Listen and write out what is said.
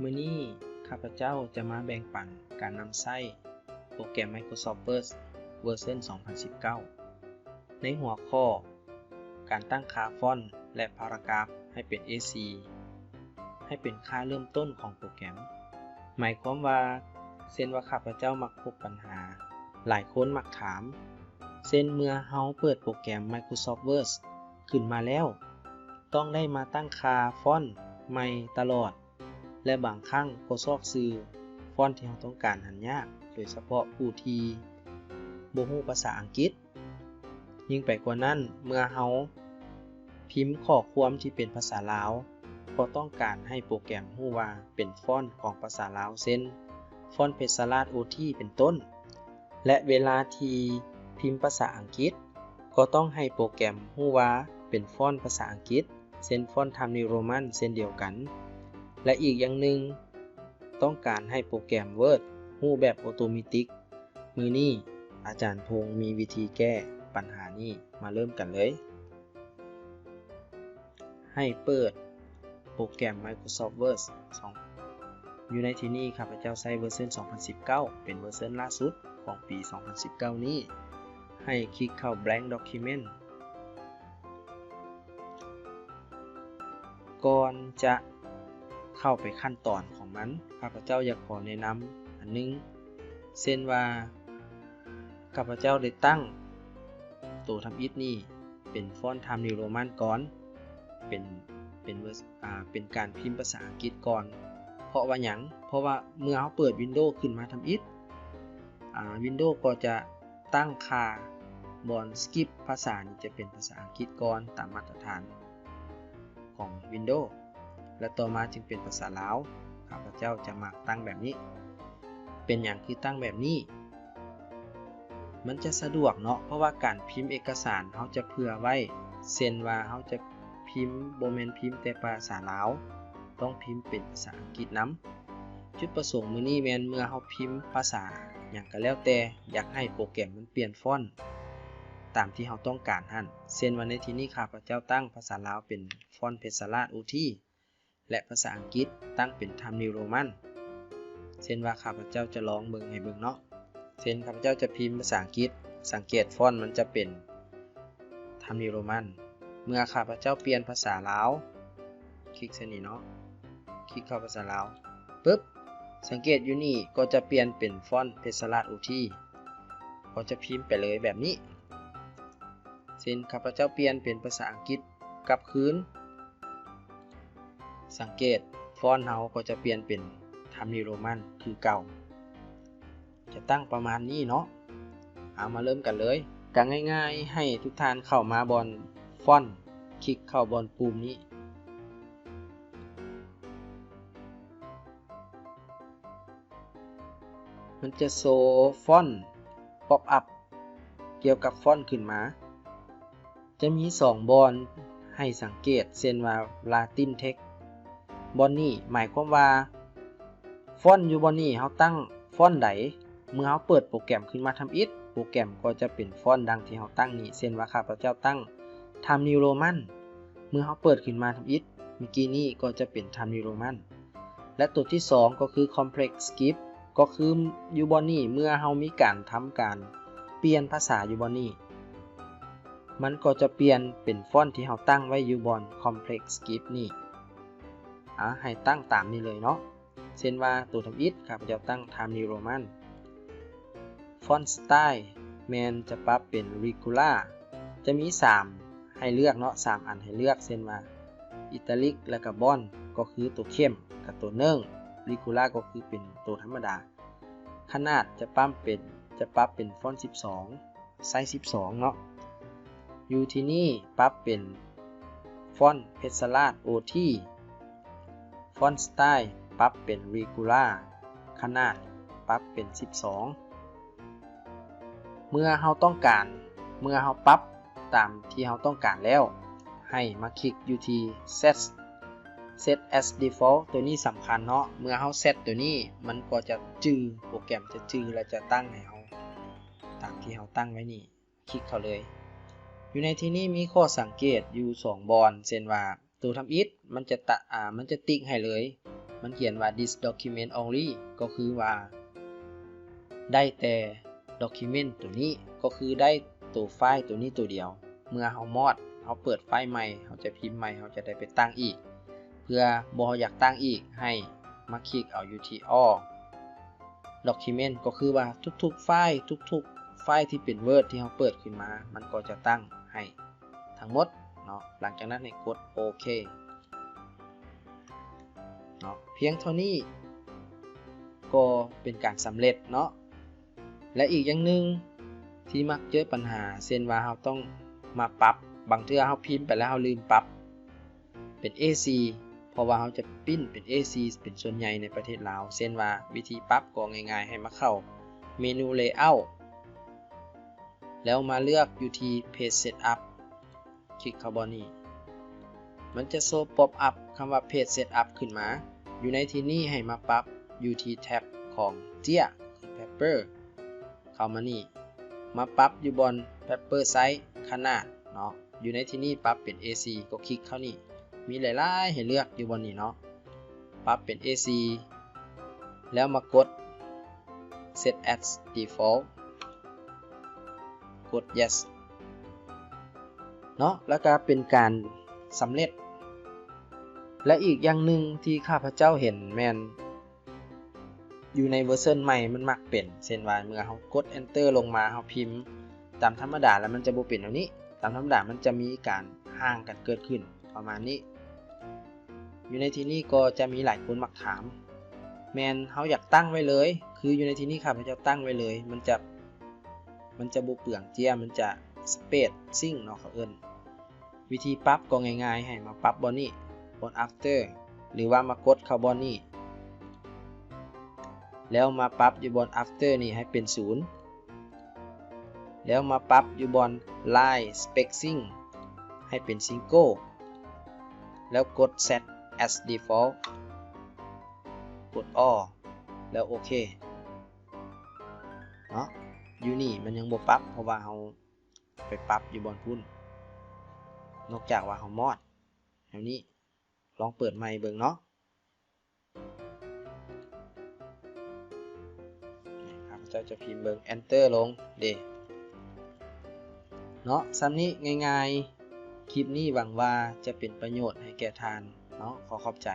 ມື້ນີ້ຂ້າພະເຈົ້າຈະມາແບ່ງປັນການນຳໃຊ້ໂປຣແກຣມ Microsoft Word ເວີຊັນສອງພັນສິບເກົ້າ ໃນຫົວຂໍ້ການຕັ້ງຄ່າຟອນ ແລະ paragraph ໃຫ້ເປັນ ເອສີ່ ໃຫ້ເປັນຄ່າເລີ່ມຕົ້ນຂອງໂປຣແກຣມ. ໝາຍຄວາມວ່າ ເຊັ່ນວ່າຂ້າພະເຈົ້າມັກພົບບັນຫາ ຫຼາຍຄົນມັກຖາມ ເຊັ່ນເມື່ອເຮົາເປີດໂປຣແກຣມ Microsoft Word ຂຶ້ນມາແລ້ວ ຕ້ອງໄດ້ມາຕັ້ງຄ່າຟອນໃໝ່ຕະຫຼອດ ແລະ ບາງຄັ້ງກໍຊອກຊື່ຟອນທີ່ເຮົາຕ້ອງການຫັ້ນຍາກ, ໂດຍສະເພາະຜູ້ທີ່ບໍ່ຮູ້ພາສາອັງກິດ. ຍິ່ງໄປກວ່ານັ້ນ, ເມື່ອເຮົາພິມຂໍ້ຄວາມທີ່ເປັນພາສາລາວ, ກໍຕ້ອງການໃຫ້ໂປຣແກຣມຮູ້ວ່າເປັນຟອນຂອງພາສາລາວ, ເຊັ່ນ ຟອນເພັດສະລາດ ໂອທີ ເປັນຕົ້ນ. ແລະ ເວລາທີ່ພິມພາສາອັງກິດ, ກໍຕ້ອງໃຫ້ໂປຣແກຣມຮູ້ວ່າເປັນຟອນພາສາອັງກິດ, ເຊັ່ນ ຟອນ Times New Roman ເຊັ່ນດຽວກັນ. ແລະ ອີກຢ່າງໜຶ່ງ, ຕ້ອງການໃຫ້ໂປຣແກຣມ Word ຮູ້ແບບໂອໂຕເມຕິກ. ມື້ນີ້ອາຈານພົງມີວິທີແກ້ບັນຫານີ້. ມາເລີ່ມກັນເລີຍ. ໃຫ້ເປີດໂປຣແກຣມ Microsoft Word ສອງ ຢູ່ໃນທີ່ນີ້ຂ້າພະເຈົ້າໃຊ້ເວີຊັນສອງພັນສິບເກົ້າ ເປັນເວີຊັນລ່າສຸດຂອງປີສອງພັນສິບເກົ້ານີ້. ໃຫ້ຄລິກເຂົ້າ Blank Document. ກ່ອນຈະເຂົ້າໄປຂັ້ນຕອນຂອງມັນ, ຂ້າພະເຈົ້າຢາກຂໍແນະນຳອັນໜຶ່ງ, ເຊັ່ນວ່າ ຂ້າພະເຈົ້າໄດ້ຕັ້ງໂຕທຳອິດນີ້ເປັນຟອນ Times New Roman ກ່ອນ, ເປັນ ເປັນເວີ ອາ ເປັນການພິມພາສາອັງກິດກ່ອນ. ເພາະວ່າຫຍັງ? ເພາະວ່າເມື່ອເຮົາເປີດ Windows ຂຶ້ນມາທຳອິດ, ອາ Windows ກໍຈະຕັ້ງຄ່າບ່ອນ script ພາສານີ້ຈະເປັນພາສາອັງກິດກ່ອນ ຕາມມາດຕະຖານຂອງ Windows ແລະ ຕໍ່ມາຈຶ່ງເປັນພາສາລາວ. ຂ້າພະເຈົ້າຈະມັກຕັ້ງແບບນີ້. ເປັນຫຍັງຄືຕັ້ງແບບນີ້? ມັນຈະສະດວກເນາະ, ເພາະວ່າການພິມເອກະສານເຮົາຈະເຜື່ອໄວ້, ເຊັ່ນວ່າເຮົາຈະພິມ ບໍ່ແມ່ນພິມແຕ່ພາສາລາວ, ຕ້ອງພິມເປັນພາສາອັງກິດນຳ. ຈຸດປະສົງມື້ນີ້ແມ່ນເມື່ອເຮົາພິມພາສາຫຍັງກໍແລ້ວແຕ່, ຢາກໃຫ້ໂປຣແກຣມມັນປ່ຽນຟອນຕາມທີ່ເຮົາຕ້ອງການຫັ້ນ. ເຊັ່ນວ່າໃນທີ່ນີ້ຂ້າພະເຈົ້າຕັ້ງພາສາລາວເປັນຟອນເພັດສະລາດ ໂອທີ ແລະ ພາສາອັງກິດຕັ້ງເປັນ Times New Roman. ເຊັ່ນວ່າຂ້າພະເຈົ້າຈະລອງເບິ່ງໃຫ້ເບິ່ງເນາະ. ເຊັ່ນຂ້າພະເຈົ້າຈະພິມພາສາອັງກິດ, ສັງເກດຟອນມັນຈະເປັນ Times New Roman. ເມື່ອຂ້າພະເຈົ້າປ່ຽນພາສາລາວ, ຄລິກໃສ່ນີ້ເນາະ, ຄລິກເຂົ້າພາສາລາວປຶບ, ສັງເກດຢູ່ນີ້ກໍຈະປ່ຽນເປັນຟອນເພັດສະລາດ ໂອທີ ກໍຈະພິມໄປເລີຍແບບນີ້. ເຊັ່ນຂ້າພະເຈົ້າປ່ຽນເປັນພາສາອັງກິດກັບຄືນ, ສັງເກດຟອນເຮົາກໍຈະປ່ຽນເປັນ Times New Roman ຄືເກົ່າ. ຈະຕັ້ງປະມານນີ້ເນາະ. ເອົາ ມາເລີ່ມກັນເລີຍ. ກະງ່າຍໆ ໃຫ້ທຸກທ່ານເຂົ້າມາບ່ອນຟອນ, ຄລິກເຂົ້າບ່ອນປຸ່ມນີ້. ມັນຈະໂຊຟອນ pop up ກ່ຽວກັບຟອນຂຶ້ນມາ. ຈະມີສອງບ່ອນໃຫ້ສັງເກດ, ເຊັ່ນວ່າ Latin Text ບ່ອນນີ້ໝາຍຄວາມວ່າ ຟອນຢູ່ບ່ອນນີ້ເຮົາຕັ້ງຟອນໃດ, ເມື່ອເຮົາເປີດໂປຣແກຣມຂຶ້ນມາທຳອິດ, ໂປຣແກຣມກໍຈະເປັນຟອນດັ່ງທີ່ເຮົາຕັ້ງນີ້, ເຊັ່ນວ່າຂ້າພະເຈົ້າຕັ້ງ Times New Roman, ເມື່ອເຮົາເປີດຂຶ້ນມາທຳອິດ ເມື່ອກີ້ນີ້ກໍຈະເປັນ Times New Roman. ແລະ ຕົວທີສອງກໍຄື Complex Script ກໍຄືຢູ່ບ່ອນນີ້ ເມື່ອເຮົາມີການທຳການປ່ຽນພາສາຢູ່ບ່ອນນີ້ ມັນກໍຈະປ່ຽນເປັນຟອນທີ່ເຮົາຕັ້ງໄວ້ຢູ່ບ່ອນ Complex Script ນີ້. ອາ ໃຫ້ຕັ້ງຕາມນີ້ເລີຍເນາະ. ເຊັ່ນວ່າ ຕົວທຳອິດ ຂ້າພະເຈົ້າຕັ້ງ Times New Roman. Font Style ແມ່ນຈະປັບເປັນ Regular. ຈະມີສາມໃຫ້ເລືອກເນາະ, ສາມອັນໃຫ້ເລືອກ, ເຊັ່ນວ່າ Italic ແລ້ວກະ Bold ກໍຄືໂຕເຂັ້ມ ກັບໂຕເນີ້ງ, Regular ກໍຄືເປັນໂຕທຳມະດາ. ຂະໜາດຈະປັບເປັນ ຈະປັບເປັນຟອນສິບສອງ ໄຊສິບສອງເນາະ. ຢູ່ທີ່ນີ້ປັບເປັນຟອນເພັດສະລາດ ໂອທີ. Font Style ປັບເປັນ Regular. ຂະໜາດປັບເປັນສິບສອງ. ເມື່ອເຮົາຕ້ອງການ, ເມື່ອເຮົາປັບຕາມທີ່ເຮົາຕ້ອງການແລ້ວ, ໃຫ້ມາຄລິກຢູ່ທີ່ Set Set as Default ໂຕນີ້ສຳຄັນເນາະ. ເມື່ອເຮົາ Set ໂຕນີ້ ມັນກໍຈະຈື່, ໂປຣແກຣມຈະຈື່ ແລະ ຈະຕັ້ງໃຫ້ເຮົາຕາມທີ່ເຮົາຕັ້ງໄວ້ນີ້. ຄລິກເຂົ້າເລີຍ. ຢູ່ໃນທີ່ນີ້ມີຂໍ້ສັງເກດຢູ່ສອງບ່ອນ, ເຊັ່ນວ່າ ໂຕທຳອິດ ມັນຈະຕະ ອາ ມັນຈະຕິກໃຫ້ເລີຍ, ມັນຂຽນວ່າ this document only ກໍຄືວ່າໄດ້ແຕ່ document ໂຕນີ້ ກໍຄືໄດ້ໂຕໄຟລ໌ໂຕນີ້ໂຕດຽວ. ເມື່ອເຮົາ mod ເຮົາເປີດໄຟລ໌ໃໝ່ ເຮົາຈະພິມໃໝ່ ເຮົາຈະໄດ້ໄປຕັ້ງອີກ. ເພື່ອບໍ່ຢາກຕັ້ງອີກ ໃຫ້ມາຄລິກເອົາຢູ່ທີ່ all document ກໍຄືວ່າທຸກໆໄຟລ໌ ທຸກໆໄຟລ໌ທີ່ເປັນ Word ທີ່ເຮົາເປີດຂຶ້ນມາ ມັນກໍຈະຕັ້ງໃຫ້ທັງໝົດເນາະ. ຫຼັງຈາກນັ້ນໃຫ້ກົດໂອເຄເນາະ. ພຽງເທົ່ານີ້ກໍເປັນການສຳເລັດເນາະ. ແລະ ອີກຢ່າງໜຶ່ງທີ່ມັກເຈີບັນຫາ ເຊັ່ນວ່າເຮົາຕ້ອງມາປັບ ບາງເທື່ອເຮົາພິມໄປແລ້ວເຮົາລືມປັບເປັນ A ສີ່ ເພາະວ່າເຮົາຈະປຣິ້ນເປັນ A ສີ່ ເປັນສ່ວນໃຫຍ່ໃນປະເທດລາວ. ເຊັ່ນວ່າວິທີປັບກໍງ່າຍໆ ໃຫ້ມາເຂົ້າເມນູ Layout ແລ້ວມາເລືອກຢູ່ທີ່ Page Setup ຄລິກເຂົ້າບ່ອນນີ້ ມັນຈະໂຊ pop up ຄຳວ່າ Page Setup ຂຶ້ນມາ. ຢູ່ໃນທີ່ນີ້ໃຫ້ມາປັບຢູ່ທີ່ແທັບຂອງເຈ້ຍ Paper ເຂົ້າມານີ້ ມາປັບຢູ່ບ່ອນ Paper Size ຂະໜາດເນາະ. ຢູ່ໃນທີ່ນີ້ປັບເປັນ A ສີ່ ກໍຄລິກເຂົ້ານີ້ ມີຫຼາຍໆໃຫ້ເລືອກຢູ່ບ່ອນນີ້ເນາະ. ປັບເປັນ A ສີ່ ແລ້ວມາກົດ Set as Default ກົດ Yes ເນາະ ແລ້ວກະເປັນການສຳເລັດ. ແລະ ອີກຢ່າງໜຶ່ງທີ່ຂ້າພະເຈົ້າເຫັນແມ່ນ ຢູ່ໃນເວີເຊິນໃໝ່ມັນມັກເປັນ ເຊັ່ນວ່າເມື່ອເຮົາກົດ Enter ລົງມາ ເຮົາພິມຕາມທຳມະດາແລ້ວມັນຈະບໍ່ເປັນແນວນີ້. ຕາມທຳມະດາມັນຈະມີການຫ່າງກັນເກີດຂຶ້ນປະມານນີ້. ຢູ່ໃນທີ່ນີ້ກໍຈະມີຫຼາຍຄົນມັກຖາມ ແມ່ນເຮົາຢາກຕັ້ງໄວ້ເລີຍ ຄືຢູ່ໃນທີ່ນີ້ຂ້າພະເຈົ້າຕັ້ງໄວ້ເລີຍ ມັນຈະ ມັນຈະບໍ່ເປືອງເຈ້ຍ ມັນຈະ Space Sink ເນາະ ເຂົາເອີ້ນ. ວິທີປັບກໍງ່າຍໆ ໃຫ້ມາປັບບ່ອນນີ້ ບ່ອນ After ຫຼືວ່າມາກົດເຂົ້າບ່ອນນີ້ ແລ້ວມາປັບຢູ່ບ່ອນ After ນີ້ໃຫ້ເປັນສູນ ແລ້ວມາປັບຢູ່ບ່ອນ Line Spacing ໃຫ້ເປັນ Single ແລ້ວກົດ Set as Default ກົດ All ແລ້ວໂອເຄເນາະ. ຢູ່ນີ້ມັນຍັງບໍ່ປັບ ເພາະວ່າເຮົາ ໄປປັບຢູ່ບ່ອນພຸ້ນ ນອກຈາກວ່າເຮົາ mod ແນວນີ້. ລອງເປີດໃໝ່ເບິ່ງເນາະ. ຂ້າພະເຈົ້າຈະພິມເບິ່ງ Enter ລົງເດເນາະ. ສ່ຳນີ້ງ່າຍໆ. ຄລິບນີ້ຫວັງວ່າຈະເປັນປະໂຫຍດໃຫ້ແກ່ທ່ານເນາະ. ຂໍຂອບໃຈ.